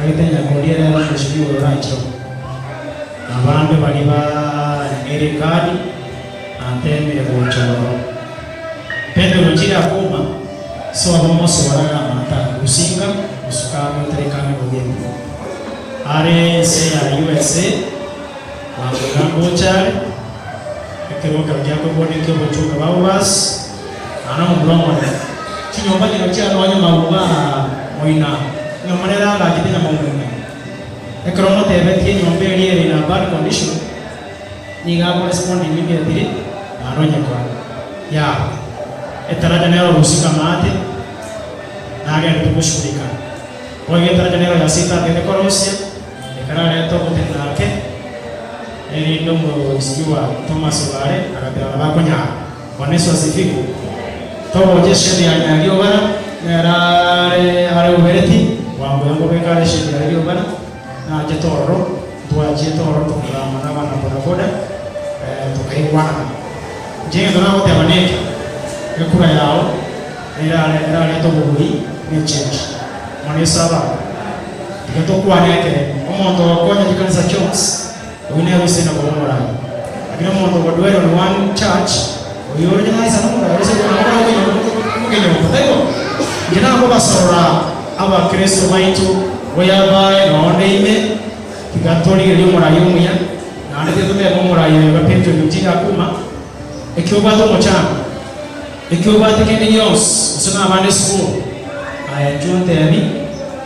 Nkagete nyakoria ere omosibwa oyo oranchire oo. Abande baria bang'eire ekadi nanteemire gocha ororo. Petero ochire akoma, sobo omosore agamata gosinga gosuka ang'e otareka ang'e kogenda. Are ense ya USA, bwango iga ngocha are, ekero ekero kia kobua neki obochunga babo basi, naende omomura omonene. Chinyomba chino chiarwanye amauga aa moina, enyomba nere agachete nyamauga. Ekero omotebetie enyomba eria ere in a bad condition, nigo akorespond immediately naende onyekora. Yah, etaraja nero orusika amaate, nagenderete goshughulika. Boigo etaraja nero Nyasae tatagete korosia, ekarareta ogotenena ake, erinde omosibwa Thomas Obare agateba nabo akonyara. Bwana Yeso asifiwe. Togocha eshedi ya Nyariobara, nere are are obereti, bwango iga nkobeka are eshedi ya Riobara, nachete ororo, ntwachiete ororo tokagamba na abana bodaboda, tokaigwanana. Inche egento nagoteba neke, ekura yao nerare erarete obobui ne echange. Bwana Yeso abakwe. Tiga tokwane ekeene, omonto ogokonya chikanisa chionsi, Oyio nere oisire koba omoraai. Lakini omonto ogodwell on one church, oyio ore naisa nomoraai ase omokenyoko, taibo? Inche nakobasorora abakristo baito whereby nonde ime tiga torigererie omoraai omuya, naende tiga totebe omoraai oyo iga pension inche akuma, eki obwate omochango, eki obwate kende gionsi, gose nabande esukuru, aye inchuo ntebi,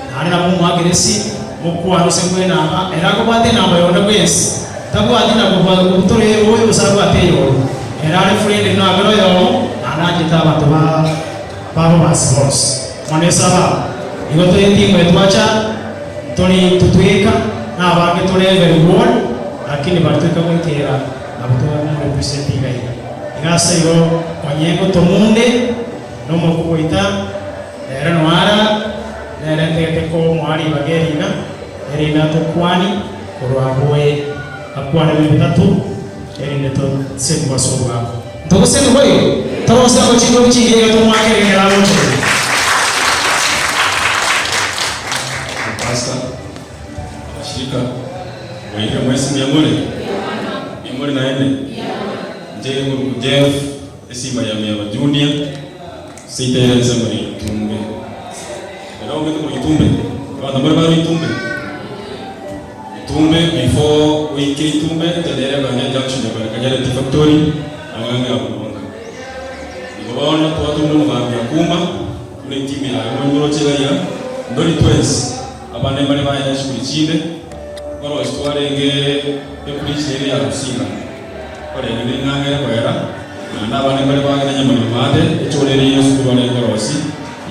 Naende nabo momoakere esimi, mokwane ase bw'enamba, ere akobwate enamba y'onde bwensi, tabwati na kobutora ey'oyo gose abwate ey'oyo. Ere are friendly na kera oyomo, naende anchete abanto ba babo basi bonsi. Mono esababu, igo tore etimu eye twacha, ntori intwe tweka, na abange tore every ward, lakini baria toika goikera nabo twamorepresent iga iga. Iga ase igo, onye ngotomunde, nomokugoita, Ere noara nere ntagete komoa ribaga eri iga, erinde atokwani korwa abwo akwane bire bitato, erinde tosemigwe ase obwango. Ntogosemigwa igo? Torosie amo chingobi chingiya iga tomoake ekero agocha iga. Pastor, abashirika, mwairire mwensi mbuya more? Mbuya more naende? Inche nkoruku Jeff, esimba ya Miaba Junior. Seito ere ensemo ya Itumbe. Ere omanyete korwa Itumbe? Abanto mbare barwa Itumbe? Itumbe before oike Itumbe enchera ere ekogenda ejunction ya kare Kanyare Tea Factory ang'e ang'e abwo bonka. Igo bono twatomire omogambi Akuma buna etimu yaye more moroche iga iga, ndori twensi abande mbare baye chisukuru chinde, nkorosia twarenge ebridge ere ya Rusinga. Korende ning'ang'e ere koera, naende abande mbare bagenda nyamorero maate, echoro ere y'esukuru arenge korosia,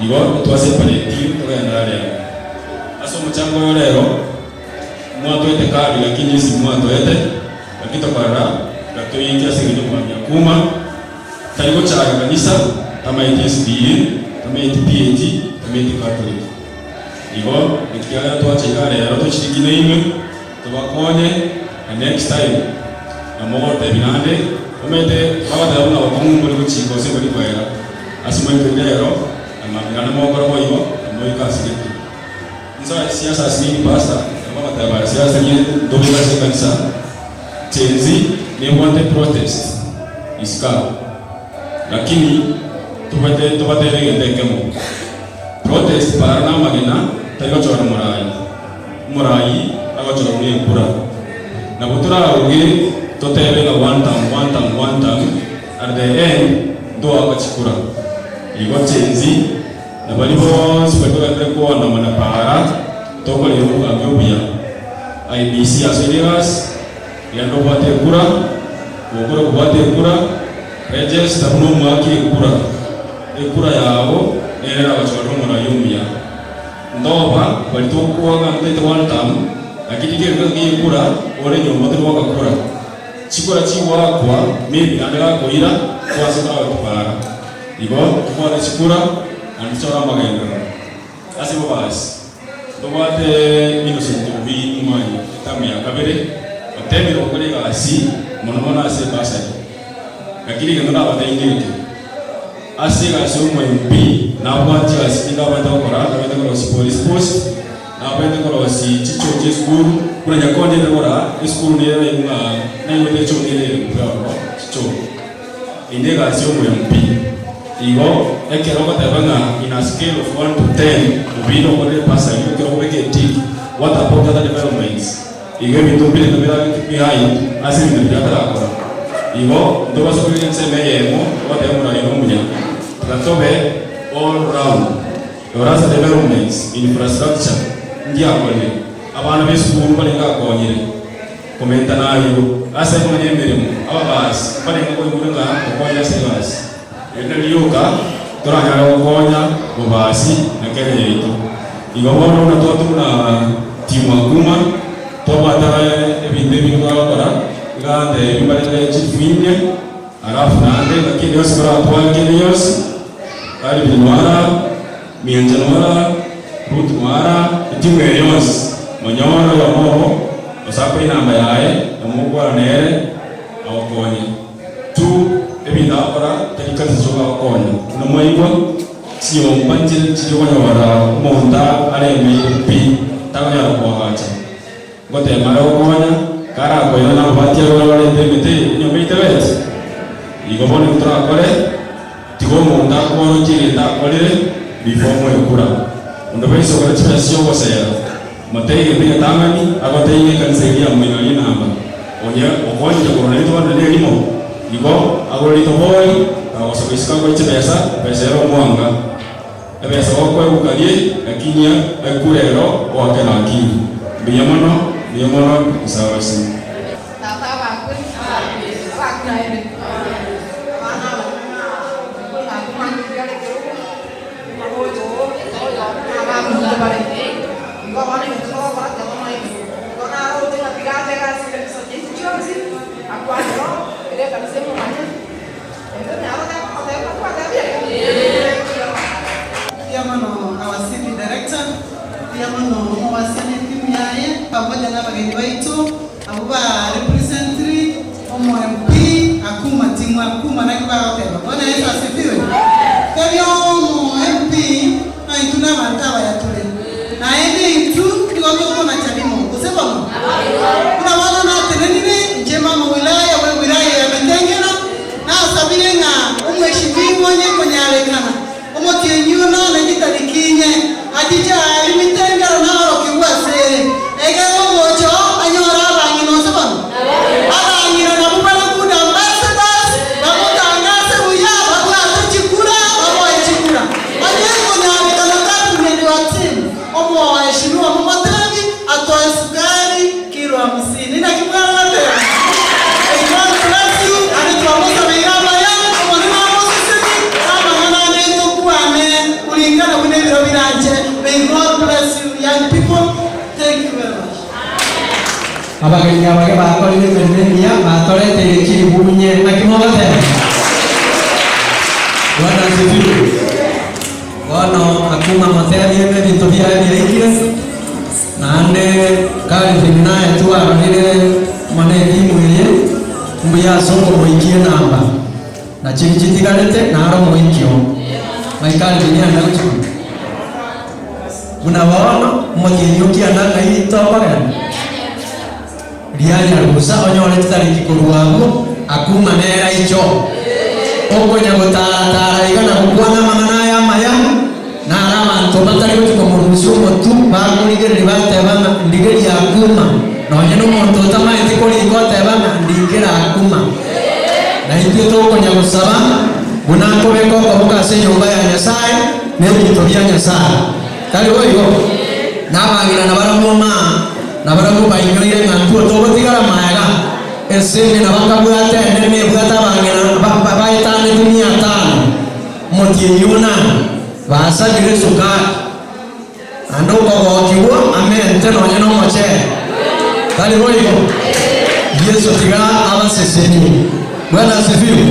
igo etwasepareti togende aria. Ase omochango oyo rero, mwatoete kadi lakini ase mwatoete, naki tokorora gatoikia ase eng'encho omwami akuma, tari gochaka ekanisa, tamaeti SDA, tamaeti PAG, tamaeti Catholic. Igo ekiagera twacha igaa rero tochiriki nainwe, Tobakonye na next time na mogotebia naende omanyete bagoteba buna bokong'u mbori gochika gose mbori koera ase moikeri rero na mambia naende mogokora boigo na moike ase gete. Inse siasa ase nini pastor nabo bagoteba siasa nie ntobeke ase ekanisa Gen Z nebwate protest isiko abwo lakini tobate tobatebe egento ekemo protest para namagena tari gochora morai. Omorai agochorwa nekura. Nabo toraroge totebe ng'a one term, one term, one term, at the end ntoaka chikura. Igo Gen Z na baria bonsi baria togenderere koandamana para tokorera obogambi obuya. IEBC asoire egasi, genda obwate ekura, gokore kobwata ekura, register buna omoaki ekura. Ekura yago nere eragochorere omorai omuya. Ntoba baria tokwaga ntoite one term, lakini kere gento giekura ore nyomba tori goaka kura. Chikura chigoakwa maybe naende gakoira kwase toragotwara. Igo tobwate chikura naende tochore amagenderero. Ase igo basi, ntobwate Innocent Obi Momanyi eterm ya kabere, otebire gokora egasi mono mono ase ebasari. Lakini egento ndabatebie ngeke. Ase egasi y'omo MP nabwate chigasi chinde abwenerete gokora, nabwenerete korosia police post. Nabaete korosia chichoo chi'esukuru, buna Nyakondi ere gora esukuru nere naigwe ng'a naigwete echoo nere ere motwe aroro, chichoo. Eye negasi y'omo MP. Igo ekero ogoteba ng'a in a scale of one to ten, Obino okorire bursary ekero okobeka etick, what about other developments? Igo ebinto mbire tobiragete behind ase ebinto biria atarakora. Igo ntobasa korigia ensemo eyemo togoteba omorwani nomuya, tiga tobe all round. Rora ase developments, infrastructure ndiakorire, abana b'esukuru mbarenge akonyire komenta nayio ase komanya emeremo, ababasi mbarenge koigure ng'a okonye ase egasi. Erio nario rioka toranyare gokonya bobasi na Kenya yaito. Igo bono buna twatwa buna team Akuma, twabwate ebinto ebinge twagokora, iga ntebi mbarete chifu inye, alafu naende ngaki ende yonsi toratware kende gionsi, Calvin nwara, Mienche nwara, Ruth nwara, etimu eye yonsi, monyore oyomo obo, gose akoe enamba yaye, na mogokwana nere, agokonye. Tu ebinto agokora tari kanisa chioka agokonya. Buna mwaigwa, chinyomba nchire chiri okonyora omonto aremeire pi, takonyara koagacha. Ngotema are gokonya, karakoirana namabati aye orarente emete eye enyomba etebeti. Igo bono ekio torakore, tiga omonto akworokie egento akorire before omoe kura. Onde bwensi okore chibesa chi'ogosera, motebie egento egetang'ani, agotebie ng'a ekanisa eria yamoiroria enamba. Onye okonyire korwa naintwe bono nerimo, igo agore ritobori, kagosoka isiko akoe chibesa, ebesa ere omwanga. Ebesa gokwegukarie ekinyia ekure ero oake nakiri. Mbuya mono, mbuya mono Nyasae abasesenie. Tata abakwe, abakwe naende, abana aba, oyo abaminto bare, igo bono egento togokora totomaeti. Igo naroche ng'a tiga ache egasi ekanisa chiaito chionsi, akwane bo, ere ekanisa emomanye, ere naro teba twatebire. Mbuya mono our city director, mbuya mono omowasani ne etimu yaye pamoja na abageni baito abwo ba representiri omo MP Akuma timu Akuma naki bagoteba. Bwana Yesu asifiwe. Tebia omo MP ng'a intwe nabanto abaya tore. Naende intwe nigo tokonacha rimo, gose bono? Buna bono natenenire inche mama wilaya bwe wilaya ya Metengera, nasabire ng'a omweshimiwa onye konyarekana Omotienyi o nane chitariki inye, achiche aaria Mitengero naorokigwe asere, egere ogocha oo anyore abang'ina ose bono. Abang'ina nabwo bare good ambassadors, bamotangase buya, babwate chikura, bamoe chikura. Onye nkonyarekana Cabinet wa team, omoheshimiwa momotebi atoe sukari kilo hamsini. Naki mwaragoteba? May God bless you, naende twamosabeire amaya, Omonene amosesenie, na amang'ana ane tokwane kulingana buna ebiro biranche. May God bless you young people, thank you very much. Abageni abake bakorire emeremo emiya, batoreteire chiribu inye. Naki mogoteba? Bwana asifiwe. Bono akuma motebie ng'a ebinto biaye biaikire, naende Calvin naye twarorire mono etimu eye mbuya ase okomoikia enamba, na chiria chitigarete naro omoikio. Ng'ai Calvin aenda gochia korwa? Buna bono omotienyi o kianda ng'ai tokogenda? Rianyarusa onyore chitariki korwa abwo, akuma nere aicho. Okonya gotaara-taara iga na gokwana amang'ana aya amaya, naro abanto batari gochia komorusia omotu bakorigereria bateba ng'a ndigeria akuma, nonya nomonto otamaeti korika oteba ng'a ndikera akuma. Na intwe tokonya gosaba buna nkobeka okoboko ase enyomba ya Nyasae na ebinto bia Nyasae. Tari boigo? Na abang'ina nabarabwo ng'a nabarabwo bainyoire ng'a ntwo togotigara magega, esende na bakabwata ende nebwate abang'ina baetaneti mia tano, omotienyi onane, basabire esukari, naende okogokigwa amente nonya nomochere. Tari boigo? Yeso tiga abasesenie. Bwana asifiwe.